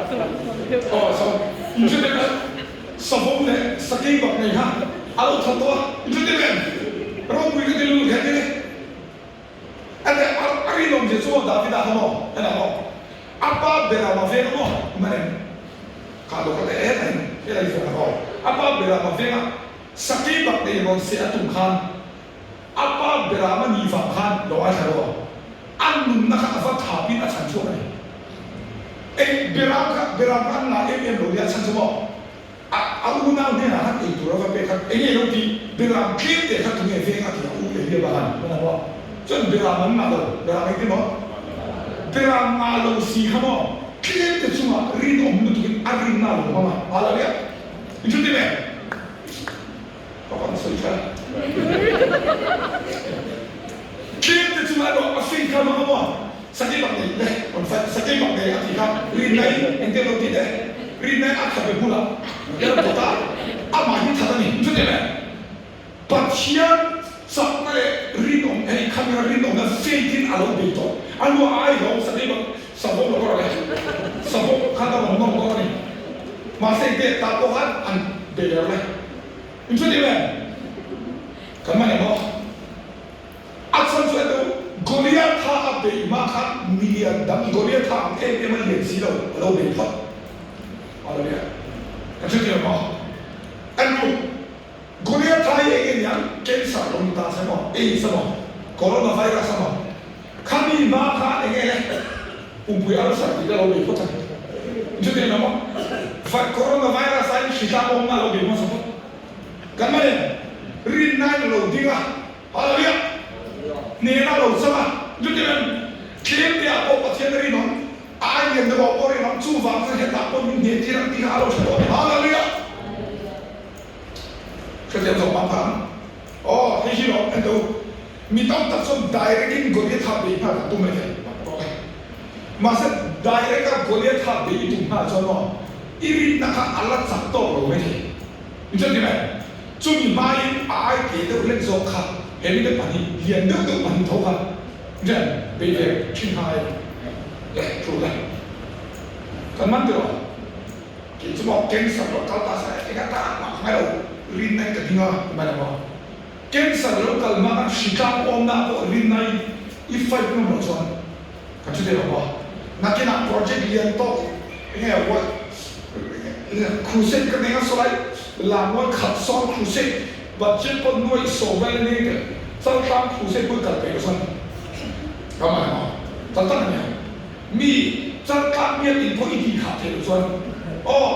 Aw savawm in hre deuh em? Savawm leh sakei bak nei kha a lo that tawh a, in hre deuh em? Ropui ka ti lutuk he thil hi. A teh a a rinawm zia chu maw Davida kha maw en ang aw. A pa Berama veng a maw man em? Kha lo ka teh em em helai zawng ang aw. A pa Berama venga sakei bak nei rawn seh a tum khan A pa Berama nih vang khan lo ngaithla rawh. A nunna kha a va thapin a chhan chhuak a ni. Eng Beram kha Beram kha an ngah em em lo nia chhan chu maw? A a unau hnenah khan ei tur a va pek khan eng nge lo tih Beram tlem teh kha tunge veng a tih a u Eliaba khan a la maw? Chuan Beram an ngah lo. Beram engtin maw? Beram ngah lo si kha maw? Tlem te chungah rinawm lutukin a rinna a lo hmang a. Hallelujah! Inchuti ve? Ka van sawi tha. Tlem te chunga erawh a fei kha hmang a maw? Sakei bak nei le rawn fight sakei bak nei a tih kha rinna-in engtin lo ti teh? Rinna-in a khabe bulah ler phawt a, amah hi that a ni. Chuti em? Pathian chakna leh rinawm hei khamia rinawmna faith-in a lo bei tawh. A hnuah a ai hlawm sakei bak savawm lo ka rawh le. Savawm khan a rawn nawr dawn a ni. Mahse engte tah pawh khan an bei ler le. In hre deuh em? Kan man em aw? A chhan chu ento Goliatha a beih hma khan milian dang Goliatha ang em em a lian si lo a lo bei phawt. Hallelujah. Kan hre deuh em aw? Ento Goliatha hi eng nge niang? Cancer lo ni ta se maw? AIDS a maw? Coronavirus a maw? Khami hma khan eng nge le? Pumpui ulcer tih te lo bei phawt a ni. Chuti ang maw? Coronavirus aiin hri tlang awmna a lo bei hmasa phawt. Kan man em? Rinnain a lo ding a, Hallelujah! Hnena a lo chang a. Chuti ang em? Tlem te ah pawh Pathian a rinawm, a ai lian deuh ah pawh a rinawm, chuvang chuan hetah pawh min hneh tir ang tih kha a lo hre tawh a ni. Hallelujah! Hrethiam zawk mang khan. Aw, hei hi lawm, en teh u. Mi tam tak chuan direct in Goliath ha bei nghal an tum mai thei bawk e. Mahse direct a Goliath ha bei i tum nghal chuan maw i rinna kha a la chak tawk lo mai thei. Mi chuan ti mai, chumi hmain a ai tle deuh hlek zawk kha he mite pahnih lian deuh deuh pahnih tho kha rian bei ve thin kha ngai le thu le. Kan man tiraw? Kei chu maw cancer lo kal ta sa e eng atan mah ka ngai lo rinna in ka ding a ti mai lo maw? Cancer lo kal hma khan hri tlang awmna pawh rinna in i fight ngam loh chuan kan hre thei lo maw? Nakinah project lian tawk enge what crusade ka nei a sawlai Lammual khat sawn crusade budget pawh nuaih sawm vel a nei teh Chaltlang crusade pawh i kal peih loh chuan ram a ni maw? Tak tak a nia mi Chaltlang biak in pawh i tih khah theih loh chuan aw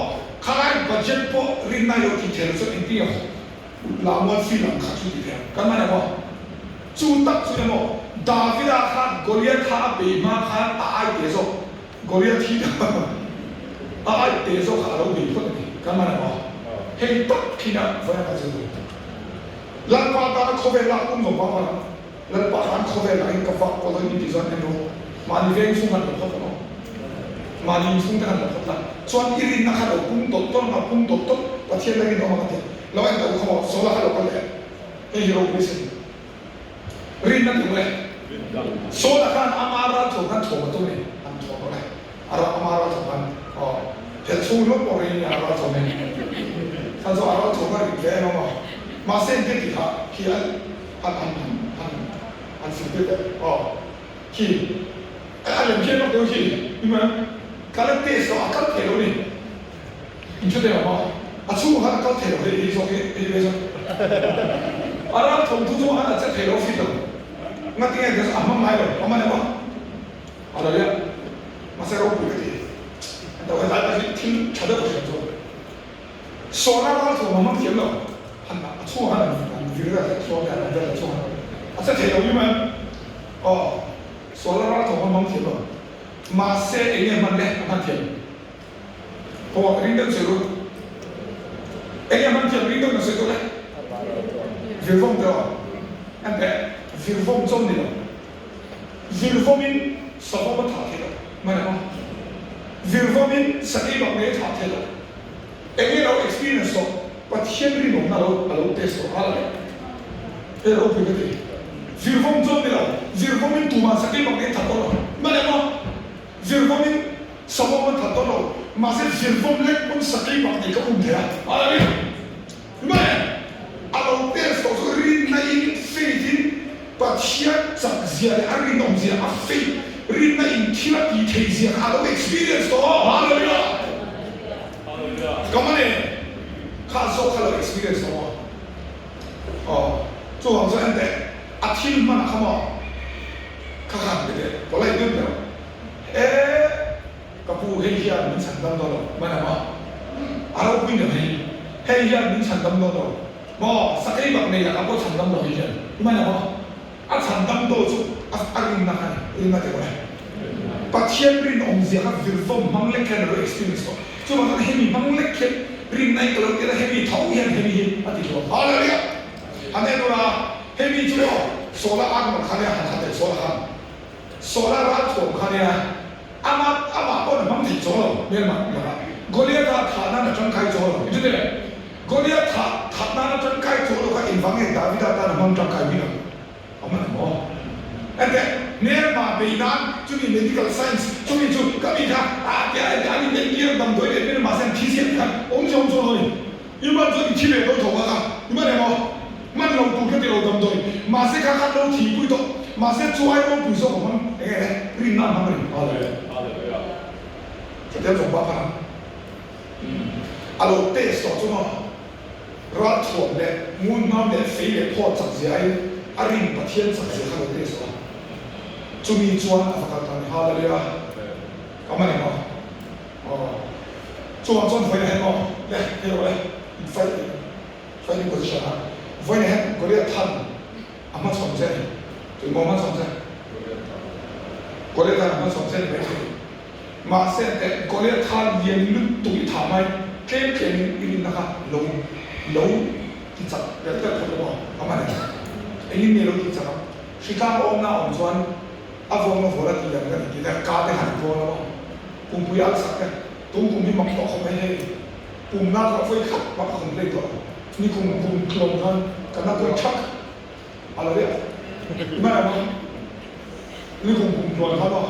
khalai budget pawh rinna i lo tih theih loh chuan engtin nge Lamuan feel ang kha chu ti thei ang. Kan man emaw? Chu tak chu emaw? Davida khan Goliath kha a bei hma khan a ai te zawk, Goliath hi a ai te zawk kha a lo bei phawt a ni. Kan man emaw? Hei tak khina vawiin kan zir tur. Lalpa tana khawvel lak tum zawng vang vang Lalpa khan khawvel ah in ka vak pawh dawn in tih chuan en rawh. Mahni veng chhung han lo phawt la maw? Mahni in chhung te han lo phawt la. Chuan i rinna kha lo pung tawlh tawlh ang a, pung tawlh tawlh Pathian la rinawm ang a ti. Lo en tawh kha maw? Sola kha lo kal leh. Hei hi ropui sin. Rinna ti ule. Sola khan ama ral thawm khan thawm a tum a ni. Han thawm rawh le. A ral ama ral thawm khan aw helh chhung ringawt pawh ring a ral thawm in. Khan chu a ral thawm kha rit ve em a maw? Mahse engtin tih kha khi a Han han han han han sim tir teh aw khi a lem hian lawk deuh khi i hmu em ka la test lo a kal thei lo ni in hre thei lo maw a chhungah khan a kal thei lo hei hei zawk hi hei ve zawk a ral thawmthu chungah khan a che thei lo fit lo ngatinge ti a hmang ngai lo a man emaw a lo lia mahse ropui ka ti a to helai tak hi thil tha deuh ka hriat chu. Sawna ral thawm a hmang thiam lo. Han a chhungah khan an vir vel theih chuang hian an vel a chhungah a che thei lo ni mai. Aw, sawna ral thawm a hmang thiam lo. Mahse eng nge hman le a hman thiam? Aw, ring deuh che ru. Eng nge hman thiam ring deuh na sawi tawh le? Virvawm te aw. Enteh, virvawm chawn ni lo. Virvawmin savawm a thah theih loh mai ang a, virvawmin sakei bak ngei a thah theih loh. Eng nge lo experience tawh, Pathian rinawmna lo a lo test tawh nghal a ni. Hei ropui ka ti. Virvawm chuan ni lo, virvawmin tumah sakei bak ngei a that tawh lo mai ang a, virvawmin. Savawm an that dawn lo. Mahse virvawm lek pawn sakei bak nei ka um thei a. Hallelujah! Hmeh! A lo test tawh chu rinna in, faith in, Pathian chak zia leh a rinawm zia, a faith, rinna in thil a tih theih zia kha a lo experience tawh. Hallelujah! Ka man e, kha zawk kha lo experience tawh maw? Aw, chuvang chuan enteh, a thil hman a kha maw? Kha khan pe teh, polite deuh deuh. E, ka pu hei hian min chhan dam dawn lo, man a maw? A ropui nen hei, hei hian min chhan dam dawn lo maw? Sakei bak nei lakah pawh chhan dam lo hei hian, man a maw? A chhan dam daw chu a a rinna kha ni, rinna teh awle. Pathian rinawmzia kha virvawm hmang lek hian a lo experience tawh. Chuvang chuan hemi hmang lek hian rinna in ka lo tir a, hemi tho hian hemi hi a ti thlawm. Hallelujah! Han en ula, hemi chu aw, Sawla armor kha nia han ha teh Sawla khan. Sawla ral thuam kha nia, ama amah pawn a hmang thei chaw lo, hmelmah lakah. Goliatha thah nan a tangkai chaw lo, i hre Goliath thah that nan a tangkai chaw lo kha engvang nge Davida tan a hmang tangkai bik ang? A hman ang maw? Enteh, hmelmah bei nan chumi medical science chumi chu ka mi kha a tia enteh an inentir damdawi leh hmel mahse an thi ziah khan awmzia awm chuan lo ni. I man chuan i thi ve dawn tho kha kha i man emaw? Man lo tur ka ti lo damdawi mahse kha khan lo thi pui tawh mahse chu ai ropui zawk a hmang eng nge le rinna a hmang a ni. Hallelujah. Chutiang zawng pah khan a lo test tawh chu maw ralthuam leh ngunhnam leh fei leh phaw chak zia aiin a rin Pathian chak zia kha lo test tawh a chumi chuan a va kal ta a ni. Hallelujah. Ka man emaw? Aw chuvang chuan vawiin ah hian maw le hei rawh le in fight fighting position ah vawiin ah hian Goliath than a hmachhawn che a ni tui maw hmachhawn che Goliath than a hmachhawn che a ni maithei mahse teh Goliath than lian lutuk i thah mai tlem tlem in i rinna kha lo lo ti chak telh telh khawp emaw a man em engin nge lo ti chak ang hritlang awmna a awm chuan A vawng a vawr a tih ang ka ti tih te ka te han vawn a maw? Pumpui al sak te tum kum hi mak tawh khawp mai hei. Pum na kha vawi khat bak a complain tawh lo. Ni kum kum tlawm khan ka na pui thak a la riah. I man ang maw? Ni kum kum tluan khan aw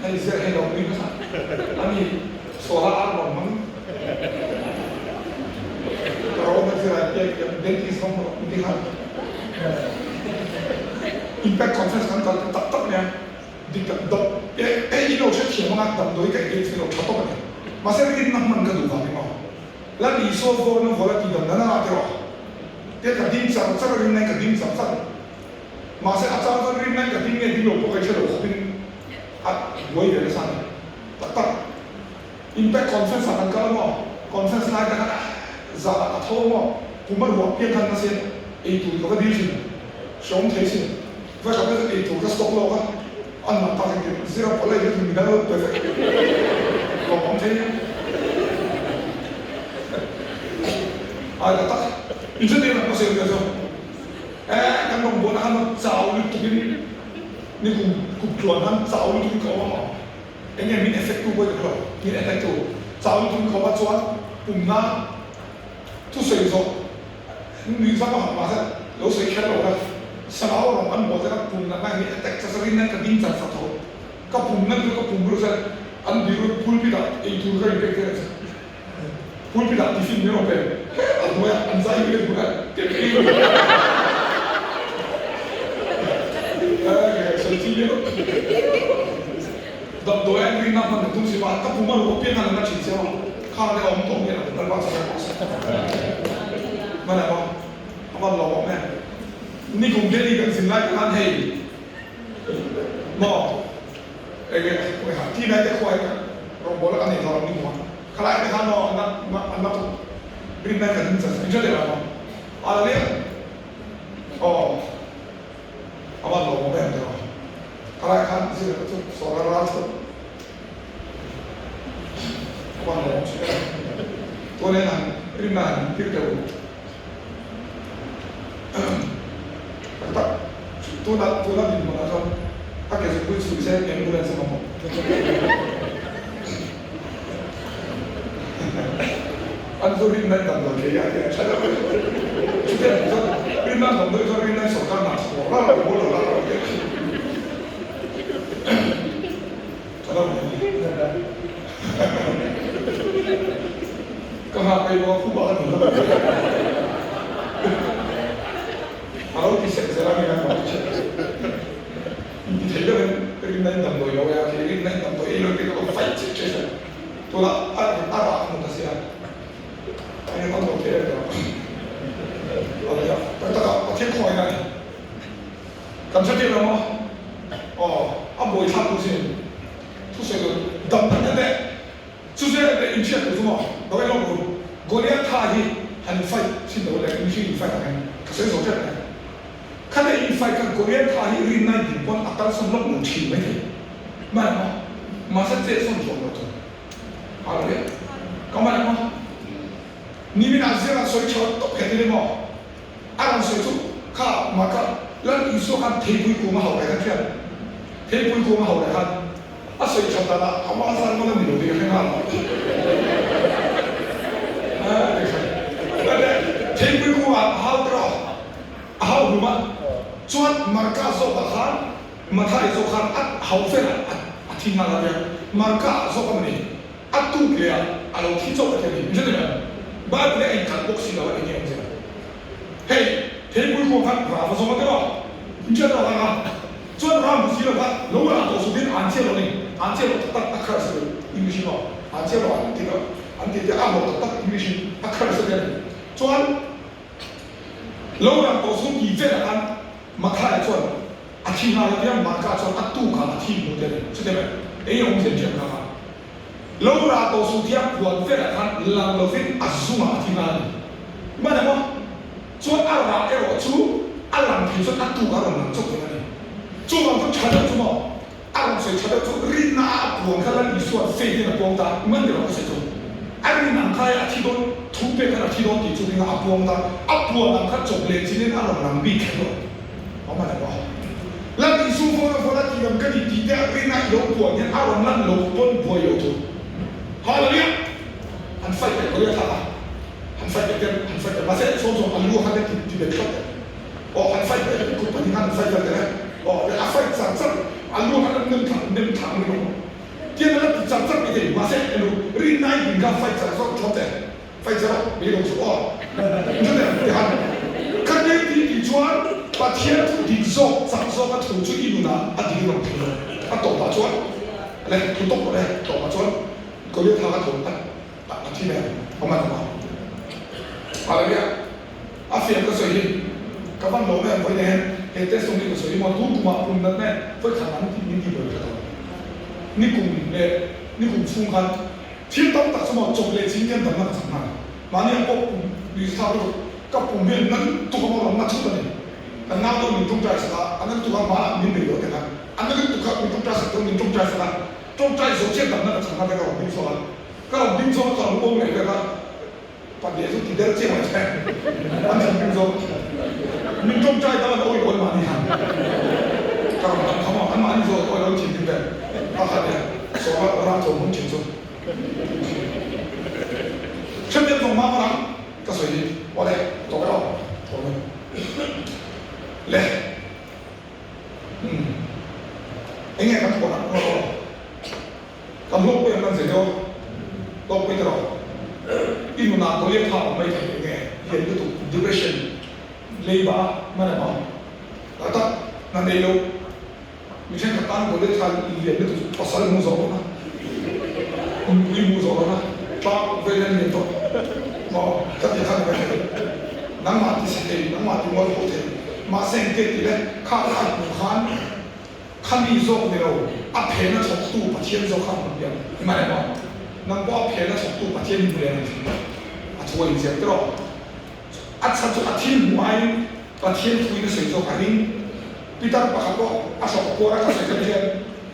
hei zer hei lo nui hmasa a ni solar ar rawn hmang ka rawn a zir ai piak piak dentist rawng rawh ti khan. Impact conference kan kal tak tak mai a, dik tak dawp e e in lo hrethiam anga damdawi ka ei thei lo tha tawp a ni. Mahse rinna hman ka duh vang emaw la ni Isua vawrna vawla tih dam dan a ngah tiraw te ka ding char char a rinna in ka ding char char. Mahse a chang chuan rinna in ka ding nge ding lo pawh ka i hre lo khawpin a buai ve nasa a ni tak tak. Impact conference ah kan kal a maw, conference lai te khan zan ah ka tho a maw, kum a ruah piang khan nasa in ei tur ka va dil thin a, hreawm thei sin. Vai khat te ei tur ka stock lawk a, an mak tak in ti zira pawh lei hi midang lo pe vek lawm awm thei nia. Ai ta tak, in hre tir ang ka sawi ve chu. E kan rawngbawlna khan chau lutuk in ni kum kum tluan khan chau lutuk in ka awm a maw. Eng nge min effect tu pawh i ka hre lo, min attack tu chau lutuk khawp a chuan pumna thusawi zawh nuih zam a hak mahse lo sawi kher lo la, Sarau rawng an bawl te kha pumna ngai min attack chasa rin nan ka ding char char tho, ka pumna chu ka pum ruh chuan an biru pulpit ah eitur ka inpek tir ang che, pulpit ah tiffin min rawn pe a hnuai ah an zai hmel hmuh khan ka ei ru sawi chi viau. Damdawi a rinna hman ka tum si va, ka pum a ruh apiang a nana thin chiang a, khang te a awm tawh nge lo kal bak chak a hman a maw a man lo awm e. Nikum Delhi kan zin lai khan hei maw enge ti lai te khuai rawngbawl a kan nei tawh lo nikum a, khalai te khan maw an la rinna kan in chan in hre leh lo maw a la liam aw. A van lo awm em tawh. Ka lai khan zir ka chu sawn a ral chauh. A van lo awm si em. Tuan hian han rinna han in tir teuh u. Tak tak tuna tuna dinhmunah chuan a ke zungpui chhui se ambulance a mamawh. An chu rinna in damdawi thei a tia tha deuh a ni. Chutiang ang chuan rinna an damdawi chuan rinna in sawrkar hna chhawr ral lo bul lo ral lo tia tha deuh a ni. Ka nghak ei bawk a, khup ah ka nul a. A lo ti sek zel a ni ang mah chhiat chu. In ti thei deuhin rinna in damdawi lo e a, kei rinna in damdawi ei lo tih ka lo fight chiah chiah zel. Tunah a a rah ka hmu ta sia. A in awm lo thei em tawh. A nia, tak takah Pathian khawngaihna a ni. Kan hre tir lo maw? Aw, a buaithlak tu sin. Thusawi lo dam tak te teh. Chu zel te in hriat tur chu maw? Dawih lawk ru. Goliath tha hi han in fight thin lo le, mihring in fight ang em? Ka sawi zawh tep e. Khate in fight khan Goliath tha hi rinna in din pawn a kalsawn lawk lo thin mai thei. Hman maw? Mahse chet sawn zuam lo thung. Hallelujah. Ka hman maw? Nimin ah zir ah sawi tha tawp he ti maw? A rawn sawi chu kha mah kha Lal Isua khan theipui kung a hauh leh khan hriat theipui kung a hauh leh khan a sawi that dan ah amah zan rawn a ni lo tih ka hre nghal lo. Theipui kung ah a hau tiraw? A hau hlum a, chuan Marka zawk ah khan Mathai zawk khan a hauh fel a a thi nghal a tia Marka ah zawk a ni. A tuk leh ah a lo thi chauh a ti a ni. Min hre thei em? Bible a inkhalh bawk si lo a enge awmzia? Hei, theipui khuang khan rah va zawng a deuh a, min hriat tawh ang a, chuan rah hmu si lo kha lo rah tawh suh tin an chiah lo ni, an chiah lo tak tak a curse a ni English in aw, an chiah lo an ti deuh, an ti te a hlawh tak tak English in a curse a ti a ni. Chuan lo rah tawh suh tih velah khan Mathai chuan a thi nghal a tia, Marka chuan a tukah a thi hmu te a ni. Chutiang em? Enge awmzia in hriat kha kha? Lo rah tawh suh tia puan velah khan lang lovin a zungah a thi nghal a ni. Hman emaw chuan a rah erawh chu a lang thei chuan a tuk a rawn lang chawk thei a ni. Chuvang chu tha deuh chu maw a rawn sawi tha deuh chu rinna a puan kha Lal Isua'n faith in a puang ta hman ni rawh ka sawi chu. A rin ang kha a thi dawn thu pek khan a thi dawn tih chu ringa a puang ta a puan ang kha chawp leh chin in a rawn lang bik kher lo. Awm a ni maw? Lan Isu vawn a vawn a tih lam ka ni tih te a rin a i lo puan hian a rawn lan lo pawn buai lo thung. Hallelujah! Han fight leh Korea thlak a, han fight leh ten han fight leh mahse sawm sawm an lu a khan te ti ti bet thlawt teh. Aw han fight leh kut pahnih khan an fight vel teh e. Aw a fight char char a lu a khan an nem thla nem thla ang ringawt. Tiang a la ti char char mai thei mahse elu rin nai din kha fight char zawk thlawt teh. Fight char rawh, mi lawm suh aw. Chuteh tihan ka nei tih tih chuan Pathian thu dik zawk chak zawk a thu chu i nunah a dik reng thei lo. A tawpah chuan le thu tawp rawh le, tawpah chuan Goliath kha ka thawn a a thi nen a man ang a. Hallelujah! A fiam ka sawi hi ka van lawm em vawiin hian he testimony ka sawi hi maw tun kumah pum nat nen vawikhat an tih min tih buai kha tawh. Nikum leh nikum chhung khan Thil tam tak chu maw chawp leh chin hian damna ka chak nghal. Mahni ang pawh pum lui thlak lutuk ka pum hian na lutuk a maw ram na thut a ni. Kan nau deuh min tawngtai sak a, a na lutuk a hmanah min bei lo te khan a na lutuk kha min tawngtai sak deuh min tawngtai sak a, tawngtai zawh chiah damna ka chak nghal te ka rawn ding chhuak a, ka rawn ding chhuak a ka rawn awm leh vek a, pahnih chu ti der chiang mai che an thinrim zawk. Min tawngtai dang an awi awi mahni khan ka rawn dam kham a, an mahni zawk an awi awi thinrim vel pakhat leh sawma ram tho hmun thin chu. Hriattiam zawng mah marang ka sawi hi awle tawp e aw tawp e le umm enge kan thawh nak aw kan hlawk pui ang kan zir aw hlawk pui tawh i nunah Goliath tha awm mai thei enge lian lutuk depression leiba man emaw tak tak na nei lo. Mi thenkhat tan Goliath kha lian lutuk chu pasal hmuh zawh lawna, nupui hmuh zawh lawna, tlang vel hian lian tawh maw ka tih kha ni mai thei. Nangmah ti si thei, nangmah ti mual pawh thei. Mahse engtia ti le, kha kha hmuh khan khami zawk ni lo, a phena thawktu Pathian zawk kha hmuh lian i man em aw? Nang pawh a phena thawktu Pathian hi hmu lian ang thin. A thu a inziak tiraw? A chhan chu a thil hmuh aiin Pathian thuin a sawi zawk a ring. Pitar pakhat pawh a hrawk kuar a ka sawi tak hian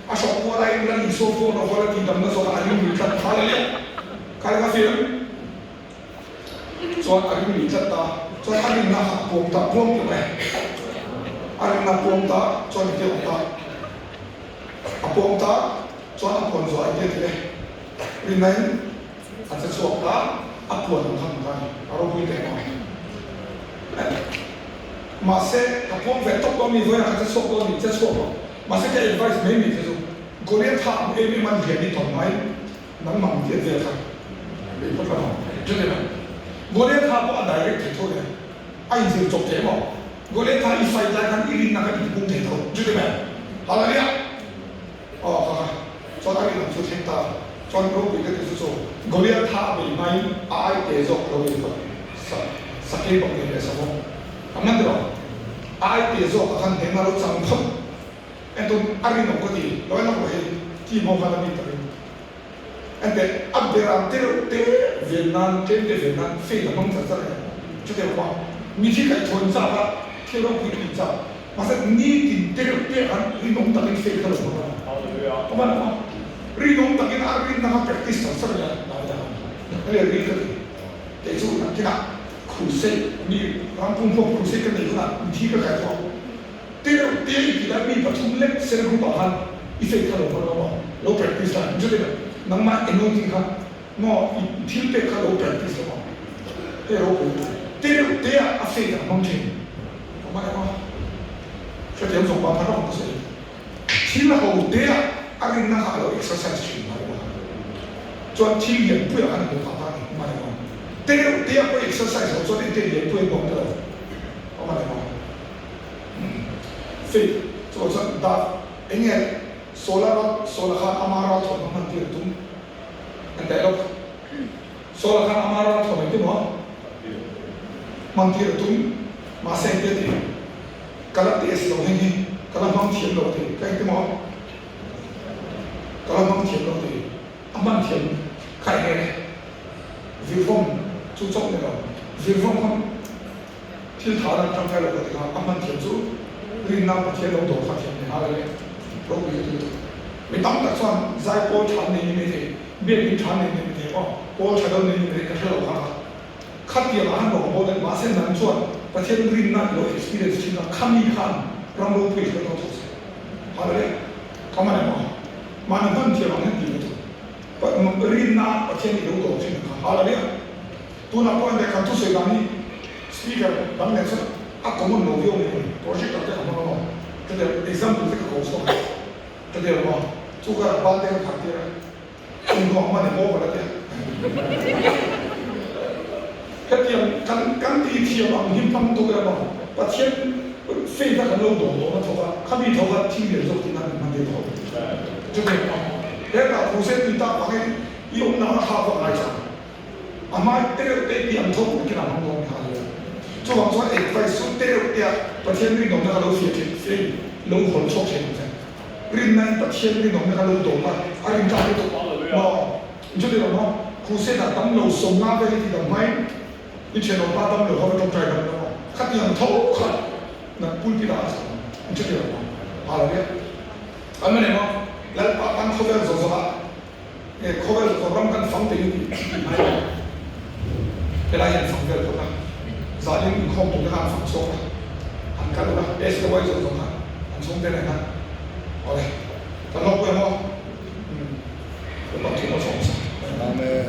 a hrawk kuar aiin Lal Isua phone a vual a tihdamna zawk a ring lui tlat. Hallelujah! Kha le ka feel chuan a ring lui tlat ta. Chuan a rinna kha a puang ta, puang teuh e. A rinna a puang ta chuan engtia awm ta? A puang ta chuan a puan zuah engtia ti le? Rinna in A che chhuak ta, a puan ang kha ka ni, a ropui teh maw? Mahse, ka puang ve tawp dawn mi, vawiinah ka che chhuak dawn mi, che chhuak lo. Mahse, ka advice mai mai che chu, Goliath tha ang em em a lian i tawn mai. Nangmah ang tiat vel kha bei phawt la maw? Chuti mai. Goliatha pawh a direct thei tho nen a inzir chawp thei maw? Goliatha i fight lai khan i rinna kha i tipung thei tho. Chuti mai. Hallelujah! Aw kha kha. Chuan a rinawm chu thleng ta. Chuan ropui ka ti chu chu Goliatha a bei hmain a ai te zawk a lo bei phawt. Sa sakei bawk nei leh savawm. A man tiraw? A ai te zawk a khan hnehna lo chang phawt. Entum a rinawm ka ti. Lo en lawk rawh hei. Team ho khan a bik takin. Enteh, a berang te reuh te ven nan, tlem te ven nan faith a hmang char char em? Chutiang awm a, mithi kaihchhawn chak a, thil ropui tih chak. Mahse, nitin te reuh te khan rinawm takin faith kha lo hmang a ni. Awm a ni maw? Rinawm takin a rinna kha practice char char nia Davida khan. Hei ril ka ti. Kei chu nakinah crusade, mi ram pum huap crusade ka neih hunah mithi ka kaihchhuak. Te reuh te i tih lai mi pathum lek cell group ah khan i faith kha lo hmang la maw, lo practice la, chutin nangmah anointing kha maw i thil pek kha lo practice la maw, hei ropui lutuk. Te reuh te ah a faith a hmang thin. Ka hman emaw hrethiam zawng pa phan rawk ka sawi. Thil ho te ah a rinna kha a lo exercise thin mai emaw chuan thil lianpui ah khan a hmu phah ta a ni hman emaw. Te reuh te ah pawh exercise lo chuan engtin lianpui an bawm ta lo ka hman emaw. Faith chu chuan Dav eng nge Sola ral Sola khan ama ral thawm a hman tir a tum an daih lawk. Sola khan ama ral thawm engti maw hman tir a tum mahse engti a ti ka la test lo heng hi ka la hmang thiam lo a ti ka engti maw ka la hmang thiam lo a ti a hman thiam kha eng nge le virvawm chu chawp ni lo virvawm kha Thil tha lam tangkai lo ka ti kha, a hman thiam chu rinna Pathian lo dawr kha thiam ni hal ale ropui ka ti lutuk. Mi tam tak chuan zai pawl tha an nei ni mai thei, biakin tha an nei ni mai thei aw, pawl tha deuh nei ni mai thei ka hre lo kha kha. Khatiang ah han rawng bawl daih mahse nang chuan Pathian rinna i lo experience thin a, khami khan ram ropui hre dawn chauh che. Hal ale ka man em aw, mahni hman thiam ang hian ti lutuk. Rinna Pathian i lo dawr thin ang kha hal ale. Tunah pawh engdek kan thusawi dan hi speaker dang nen chuan a common lo viau mai a ni. Projector te ka hmang a maw? Ka ti a, example te ka ko chhuak a, ka ti a maw? Chu karah ban te ka phar tir a, thawmhnaw man i haw vat a ti a. Hetiang kan kan tih thiam ang hi hmang tuk ila maw? Pathian faith a kan lo dawn dawn a thawk a, khami thawk a thil lian zawk tihna min hman tir tawh. Chutiang maw? Hetah crusade tui tak vangin i awmna a thlak vak ngai chang. A hmai te reuh te tih ang tho takin a hmang dawn kha a ni a. Chuvang chuan advice chu te reuh tea Pathian rinawmna kha lo fiah theih fiahin lo hawn chhuak thei ang che. Rinnain Pathian rinawmna kha lo dawm a, a rin tlak lutuk maw? Chuti lo maw? Crusade ah dam lo sawmna vel i ti dam hmain i thianawmpa dam lo kha va tawngtai dam lo maw? Khatiang tho kha nat pulpit ah a chak ang. Chuti lo maw? Hallelujah. Amen maw? Lalpa tan khawvel zawh zawh ah He khawvel kawr ram kan fang teh tih tih mai a, helai hian fang vel phawt a, zanin inkhawm tur te khan fang chhuak a, han kal ula, SKY zawh zawh khan an chhungte nen khan awle kan lawk pawh emaw umm kan rawn thum a chhawm sa. Amen.